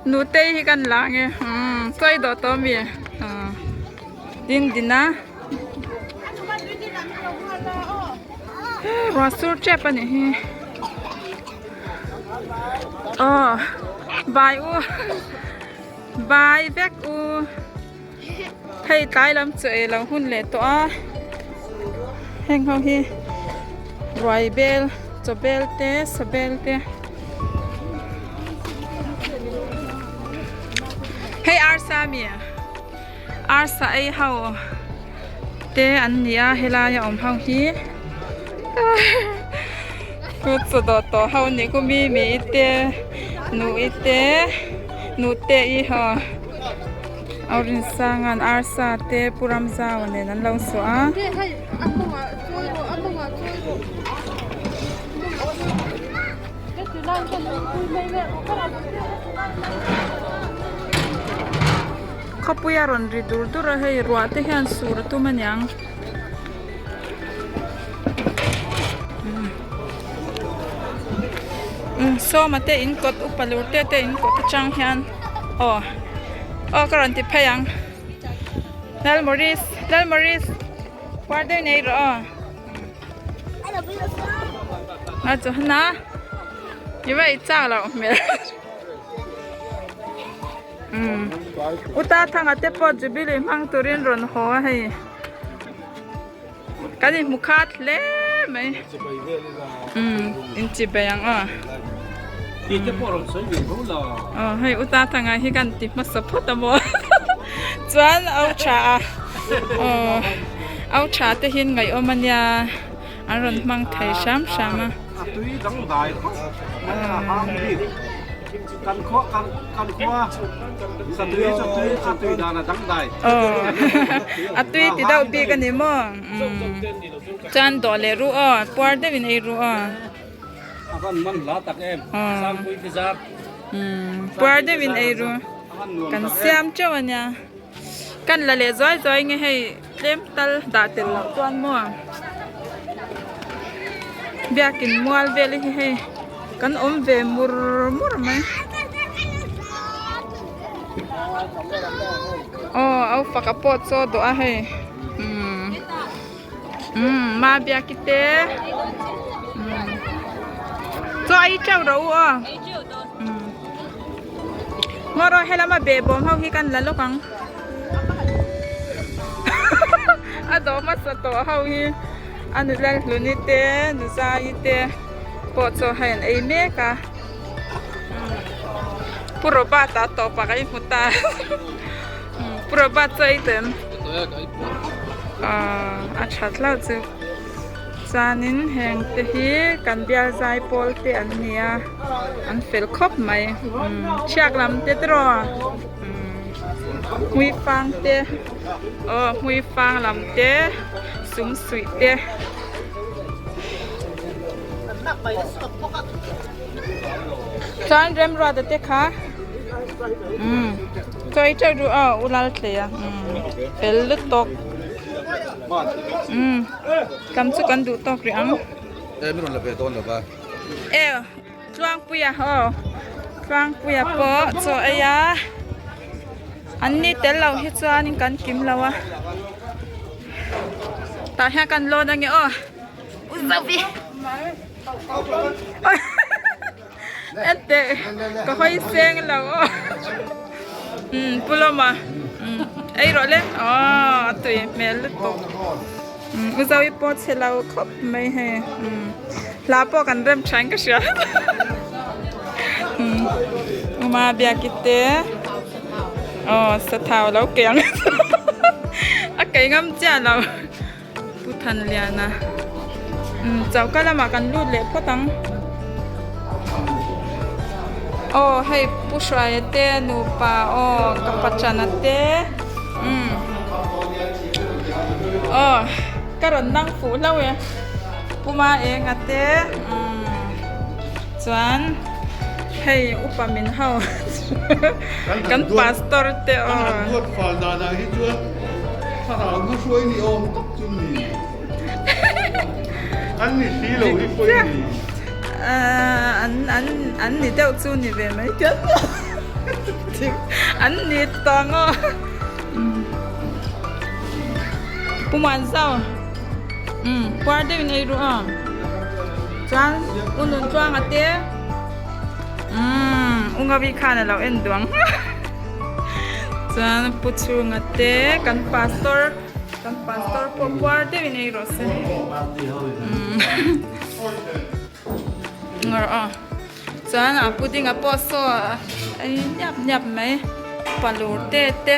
Nutei hi kan la ange umm chawi dawh tawh ami din din a ruah sur tep a nih hi aw bai u bai vek u hei tlai lam chu ei lo hun leh tawh a heng ho hi ruai bel chaw bel te sa bel te. Hei arsa ami arsa ei ho te an ni a helai a awm ho hi chu chaw dawh tawh ho ni ku mi mi te nu i te nu te i haw Aurinsanga'n arsa te Pu Ramzau nen an lo suah a. Khawpui a rawn ri dur dur a hei ruah te hian sur a tum aniang. Sawma te in kawt upa lur te te in kawt atang hian aw aw ka rawn ti phei ang Lalmaurice Lalmaurice puar deuh nei rawh aw. A chu hna i va i chak loh hmel umm uta thanga te pawh jubilee hmang turin rawn haw a hei kan inhmu khat hle mai umm inchibei ang aw aw hei uta thanga hi kan ti hmasa phawt a maw chuan au tha a aw. Au tha te hian ngaihawm a nia an rawn hmang thei hram hram a. A tui dangdai khawp mai a hang bik kan khua kan kan khua sa tui sa tui a tui dan a dangdai. Aw a tui ti deuh bik a ni maw chuan dawh leh ru aw puar deuhin ei ru aw. A van man hla tak em Sangpui Bazar. Puar deuhin ei ru kan siam teuh a nia. Kan la leh zuai zuai nge hei tlem tal dah tel loh chuan maw biakin mual vel hi hei kan awm ve mur mur mai aw au faka pawh chaw dawh a hei umm umm ma biaki te umm chaw ei teuh rawh u aw. Ngaw rawh helama behbawm ho hi kan la lawk ang a dawh hmasa tawh ho hi a nula hluni te nuzai te pawh chaw hei an ei mek a Pu Robert a tawpah ka inhmu ta Pu Robert chu a ei tawh em a that hlauh chu. Chuanin heng te hi kan bial zai pawl te an ni a an fel khawp mai umm thiak lam te tiraw umm hmui fang te aw hmui fang lam te sum suih te. Chuan remruata te kha umm chawi teuh duh a u Laltleia umm fel lutuk umm. Kam chu kan duh tawk rih ang. E min rawn la ve dawn lo va. E Tluangpuia aw Tluangpuia pawh chaw ei a an ni tel lo hi chuanin kan kim lo a tah hian kan lawn ange aw u Zovi Ente ka hawi seng lo aw umm pu lawma umm ei rawh le aw a tui hmel lutuk umm u Zoe pawh chhe lo khawp mai hei umm hla pawh kan rem tha in ka hria umm uma biaki te aw sathau lo kei ang a kei ngam chiah lo. Pu Thanliana umm choka lamah kan lut leh phawt ang aw hei Pu Hruaia te nupa aw ka pachana te umm aw ka rawn nang fuh hlauh e Pu Maenga te umm chuan hei upa min ho kan pastor te aw. Thlarau hma hruai ni awm tak chu ni. An ni si lo hi pawi ni. An an an ni deuh chu ni ve mai tiang. An ni tawng aw. Pu Muan Zau. Um puar deuh in ei ru aw. Chuan U Nun Tluanga te. Um U Ngawi khan a lo en duang. Chuan Pu Chhunga te kan pastor kan pastor pawh puar deuh in ei rawh se. Um Ngawr aw. Chuan a pudding a pawh saw a ei niap niap mai palur te te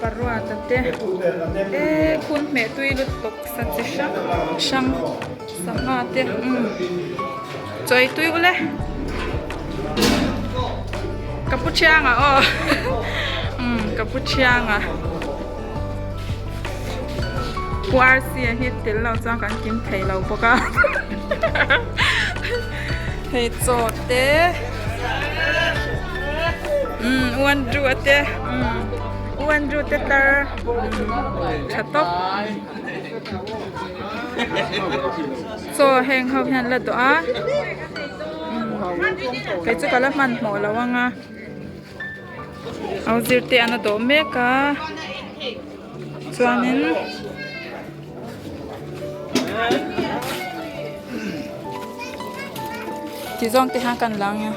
paruata te eee phun hmeh tui lutuk sa chi hrang hrang sangha te umm chaw ei tui ule ka pu thianga aw umm ka pu thianga pu arsi a hi tel lo chuan kan kim thei lo bawk a. Hei chaw te umm u Andrew a te umm u Andrew te tlar tha tawp chaw heng ho hian la dawh a kei chu ka la hmanhmawh lo ang a au zirte an a dawh mek a chuanin. Ti zawng te hian kan lang a.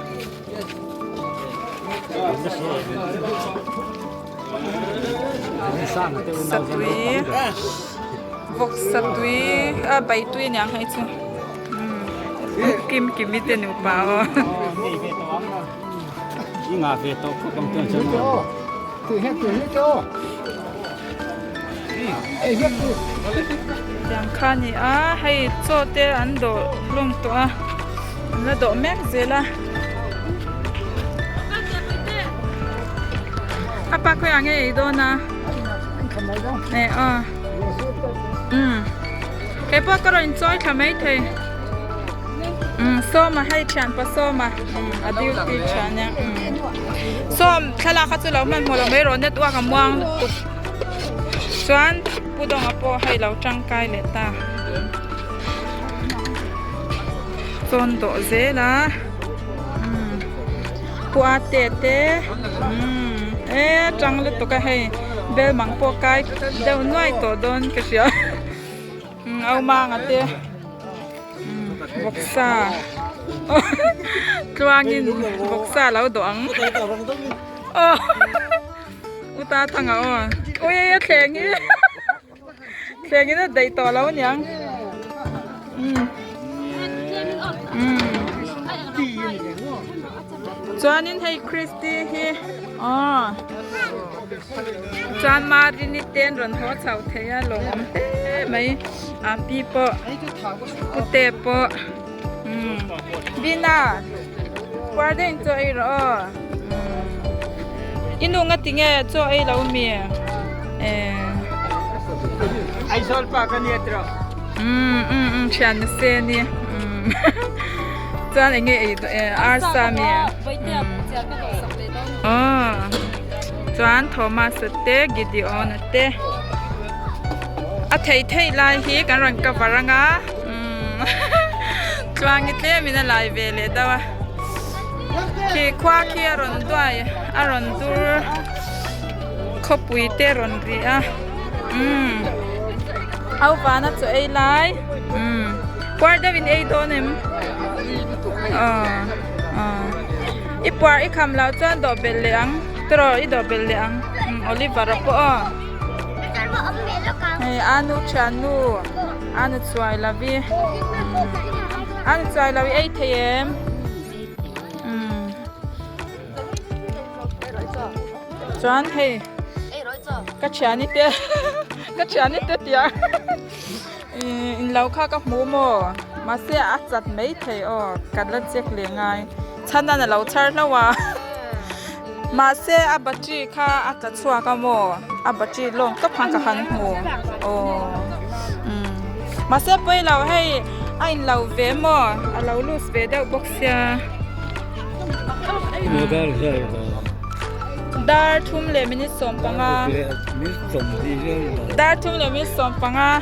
Satui vawk satui a bai tui aniang hei chu kim kimi te nupa aw. Tiang kha a ni a hei chaw te an dawh hlawm tawh a an la dawh mek zel a a pa khawiah nge ei dawn a eh aw umm kei pawh ka rawn inchawi thla maithei umm sawma hei thianpa sawma umm a duty thian nia umm sawm thlalak kha chu lo hmanhmawh lo mai rawh network a muang lutuk chuan pu dawnga pawh hei lo tangkai leh ta chawn dawh zel a umm pu a te te umm e tang lutuk a hei bel mang pawh kai deuh nuai tawh dawn ka hria umm au manga te vawksa tluangin vawksa a lo dawh ang aw uta thanga aw ui a thleng hi thleng in a daih tawh lo aniang umm umm chuanin hei christy hi aw chuan marini te an rawn haw chho thei a lawmawm hle mai a pi pawh pute pawh umm Bina puar deuh in chaw ei rawh aw umm i nu nga tinge chaw ei lo mi eh Aizawl pa ka nia tiraw umm umm umm thian ni se ni umm chuan enge ei arsa mi aw chuan Thomas a te Gideon a te a thei theih lai hi kan rawn cover anga umm tluangi tlem in a lai ve leh deuh a khi khua khi a rawn duai a rawn dur khawpui te a rawn ri a umm au vana chaw ei lai umm puar deuh in ei dawn em aw aw i puar i kham loh chuan dawh belh leh ang tiraw i dawh belh leh ang umm Oliver a pawh aw hei anu thiannu anu chuai lovi anu chuai lo i ei thei em umm chuan hei ka thiani te ka thiani te tiang Ihh in lo kha ka hmu maw mahse a chat mai thei aw ka la check leh ngai chhan a lo chhar hlauh a mahse a battery kha a tla chhuak a maw a battery lawng tawp khan ka han hmu aw umm mahse pawi lo hei a in lo ve maw a lo loose ve deuh bawk sia dar thum leh minute 15 dar thum leh minute 15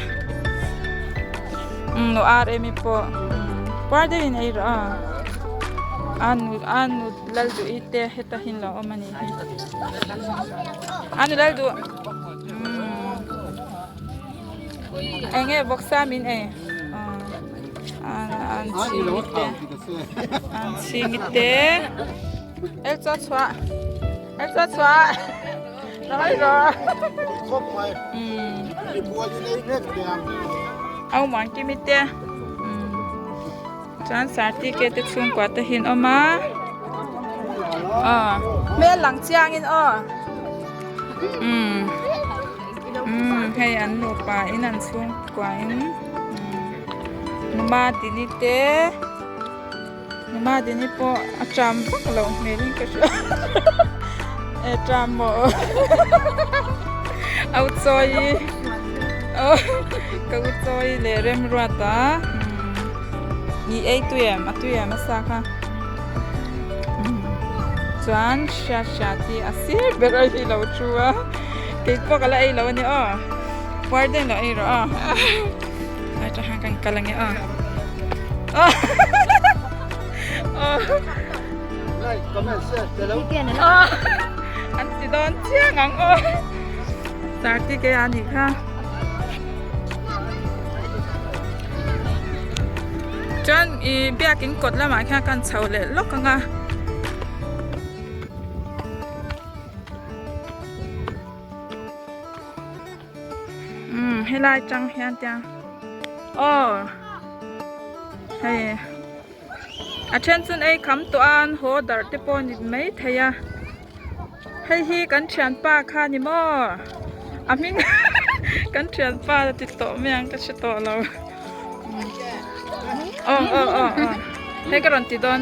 umm ar emi pawh puar deuhin ei rawh a. A nu a nu lal duh i te heta hi an lo awm a nih hi a nu lal duh umm eng nge vawksa min ei an chhing i te an chhing i te el chaw chhuah el chaw chhuah Au muan kimi te chuan sartike te chhungkua te hi an awm a aw hmel lang chiang in aw umm umm hei an nupa in an chhungkua in numa tini te. Numa dini pawh a ṭam vak loh hmel in ka hria e ṭam maw a u chawi ka u chawi leh remruat a i ei tui em a tui em a sa kha chuan hria hria tih a sir ber a hi lo thu a kei pawh ka la ei lo a ni aw puar deuhin lo ei rawh aw. Ai ta hang kan kal ange aw. Like, comment, share, hello. An ti dawn chiang ang aw. Sarti ke ani kha. Chuan i biakin kawt lamah khian kan chho leh lawk anga. Umm helai tang hian tiang aw hei a then chuan ei kham tawh a an haw darh te pawh a ni mai thei a hei hi kan thianpa kha a ni maw a hming kan thianpa a ti tawh mai ang ka hre tawh lo aw aw aw aw hei ka rawn ti dawn.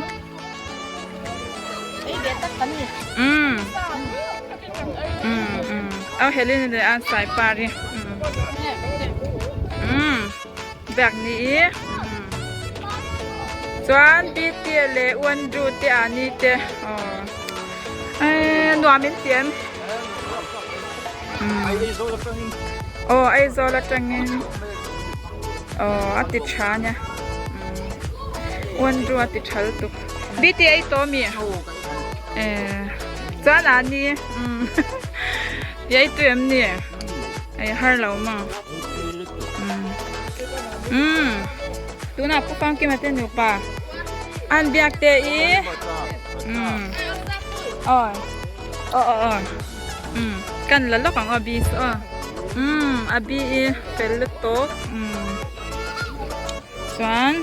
Umm umm umm aw helin le an sai par hi umm bag ni i chuan bta leh uandru te ani te aw eee nuam in ti em aw Aizawl atangin aw a ti tha ania uandru a ti tha lutuk bta tawh ami eh chuan ah ni umm i ei tui em ni ei har lo maw umm tunah pu Famkima te nupa an biak te i umm aw aw aw aw umm kan la lawk ang aw bi saw aw umm a bi i fel lutuk umm chuan.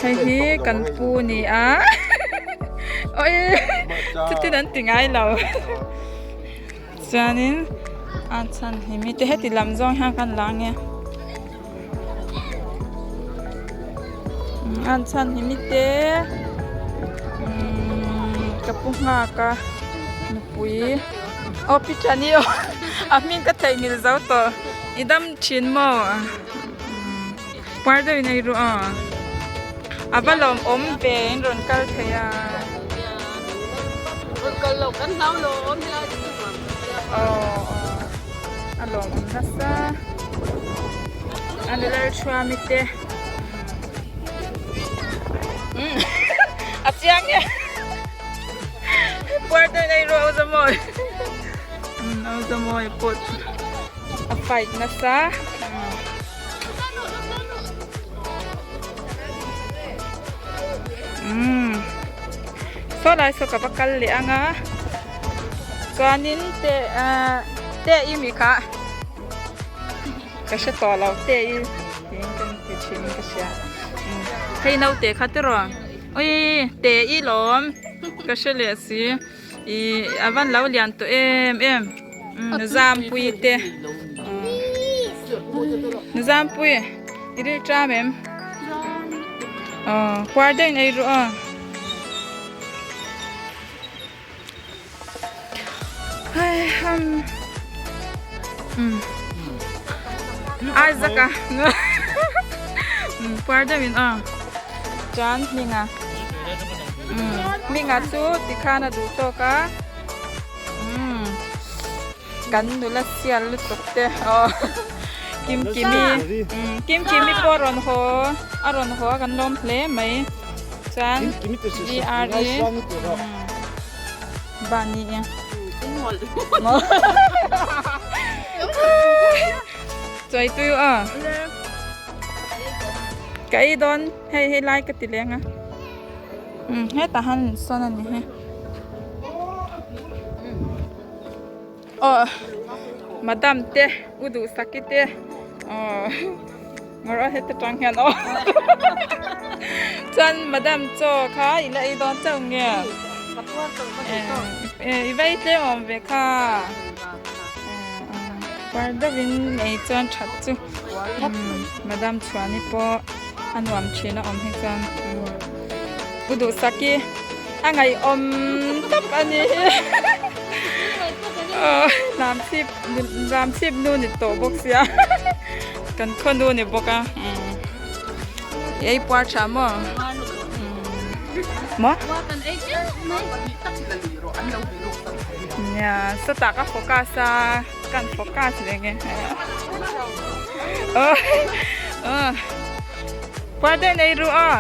Hei hi kan pu ni a oi chutin an ti ngai lo chuanin a chhan hi mite heti lam zawng hian kan la ange a chhan hi mite umm ka pu nghak a nupui aw pi thani aw a hming ka theihnghilh zo tawh i dam thin maw. Puar deuh in ei ru a a va lawm awm ve in rawn kal thei a Rawn kal loh kan hlau lo awm helai te chu nuam kan tia aw a lawm awm nasa a ni Lalthuami te umm a chiang e puar deuh in ei ru a Uzamawi umm Uzamawi pawh a fight nasa. Umm saw lai saw ka va kal leh ang a chuanin te ahh te i mi kha ka hre tawh lo te i tiin ka ti thin ka hria umm hei naute kha tiraw ui te i lawm ka hre leh si ih a van lo lian tawh em em umm zampui te umm zampui i ril ṭam em aw puar daih in ei rawh aw hei ham umm Isaac a umm puar deuh in aw chuan hminga. Hminga chu tikhan a duh tawk a umm kan nula sial lutuk te aw Kimkimi umm Kimkimi pawh a rawn haw a rawn haw a kan lawm hle mai. Chuan VR hi bani e. Chuai tui a. Ka ei dawn hei hei lai ka ti leng a. Hetah han sawn a ni hi. Aw madam te u duhsaki te aw ngawrh a heta tang hian aw chuan madam chaw kha i la ei dawn chauh nge i va ei tlem awm ve kha puar deuhin ei chuan that chu madam chhuani pawh a nuam thin a awm hi chuan u duhsaki a ngaihawm tawp a ni hi lam chhip lam chhip nu ni tawh bawk sia kan khaw nu ni bawk a ei puar tha maw maw nia sawtah ka focus a kan focus reng e puar deuh nei ru aw.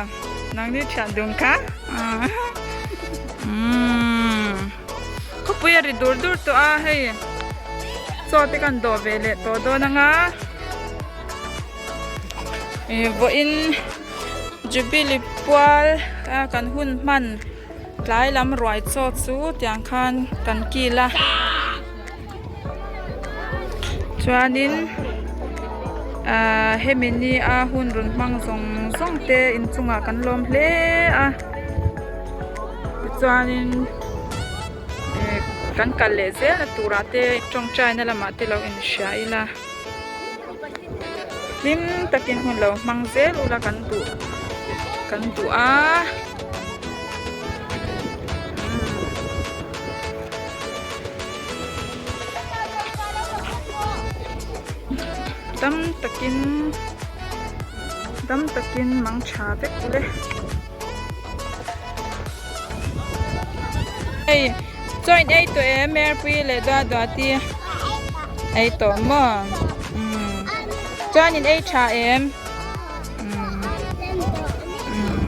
Nang ni thian dung kha. Umm. Khawpui a ri dur dur tawh a hei. Chaw te kan dawh ve leh tawh dawn anga. Ih vawiin Jubilee pual a kan hun hman tlai lam ruai chaw chu tiang khan kan kil a. Chuanin ahh hemi ni a hun rawn hmang zawng zawng te inchungah kan lawm hle a tichuanin eh kan kal leh zel na turah te tawngtai na lamah te lo inhria ila hlim takin hun lo hmang zel ula kan duh kan duh a. Dam takin dam takin mang tha vek ule. Hei joint ei tawh em Merpui leh Duatduati ei tawh maw umm chuan in ei tha em umm umm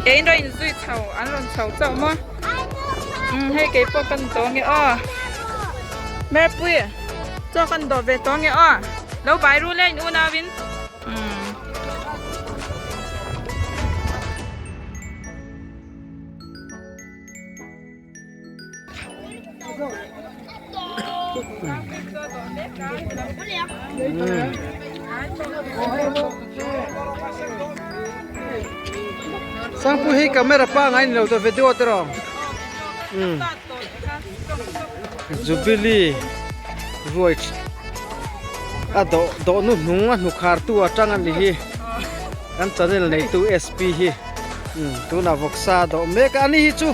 keiin rawn inzui chho an rawn chho chauh maw. Umm hei kei pawh kan dawh nge aw Merpui chaw kan dawh ve tawh nge aw lo bai ru le in unau in umm. Sangpui hi camera pangai ni lo tawh video te rawh umm Jubilee ruai a dawh dawh nu hnung a hnukhar tu atang a ni hi kan channel neitu SP hi umm tunah vawksa a dawh mek a ani hi chu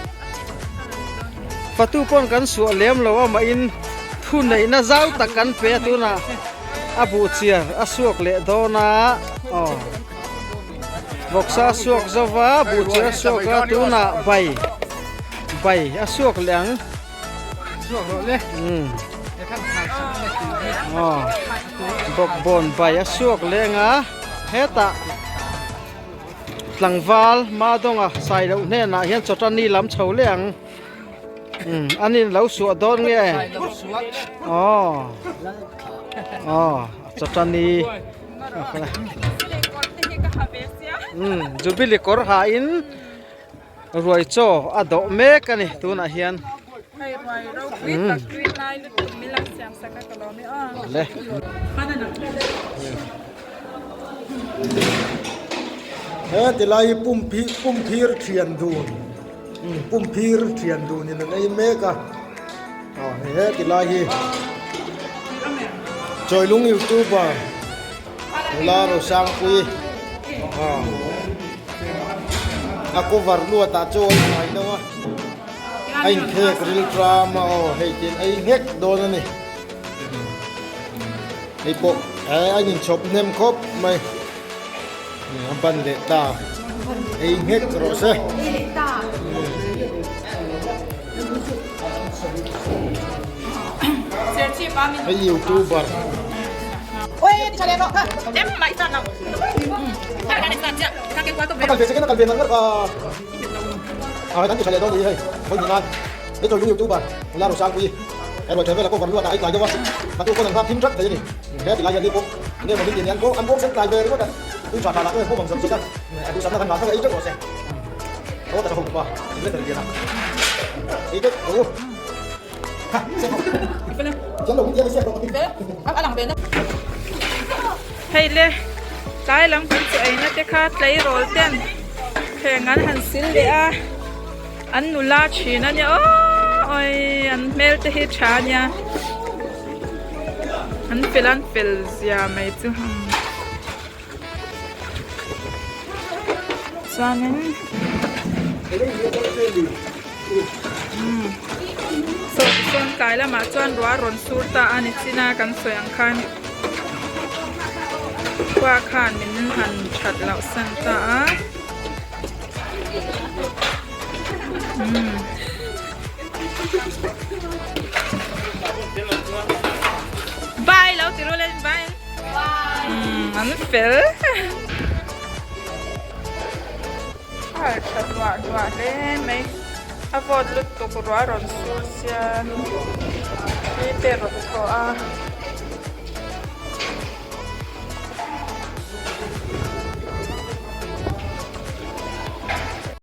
fatu pawn kan suah lem lo a mah in thu neihna zau tak kan pe a tunah a buh chiar a suak leh dawn a aw. Vawksa a suak zo va, buhchiar a suak a, tunah bai bai a suak leh ang. Suak rawh le. Umm. Aw. Bawkbawn bai a suak leh ang a, hetah tlangval Madawnga sai loh hnenah hian chawtani lam chho leh ang. Umm ani lo suah dawn nge? Aw. Aw chawtani. Umm Jubilee kawr ha in ruai chaw a dawh mek a ni tunah hian umm le. He tilai hi pumphir thian dun pumphir thian dun in an ei mek a aw he tilai hi Chawilung youtuber nula Rosangpuii aw a cover luat ah chu a inhmai deuh a a inkhek ril tram a aw hei tin a inghek dawn a ni hei pawh a inchhawp hnem khawp mai. A ban leh ta ei nghek rawh se. Hei youtuber. A kal ve second a kal ve ngar ngar ka a kan ti tha leh dawn ni hei vawi hnih nan he chawi lung youtuber la Rosangpuii erawh tha vel a cover luat ah a tlai deuh a naktuk pawn an nghak thim that thei a ni he ti lai hian ni pawh enge maw min ti nia an bawk sen tlai ve ringawt a tui tha tha lah chuan pawm ang zam zet a a duhsakna kan nghah thak a ei teuh rawh se aw ta tha ho pa eng ber lian a ei teuh rawh u ha se ho thiam lo min ti a ni se Hei le, tlai lam kan chu eina te kha tleirawl ten thleng an han sil leh a, an nula thin a nia aw awii an hmel te hi tha a nia, an fel an fel zia mai chu chuanin umm saw sawn tlai lamah chuan ruah a rawn sur ta a ni chin a kan sawi ang khan khua khan min han that loh san ta a umm. Bye lo ti ru le bye. Umm an fel. A tha duah duah hle mai a vawt lutuk ruah a rawn sur sia ni te a rawn thaw a.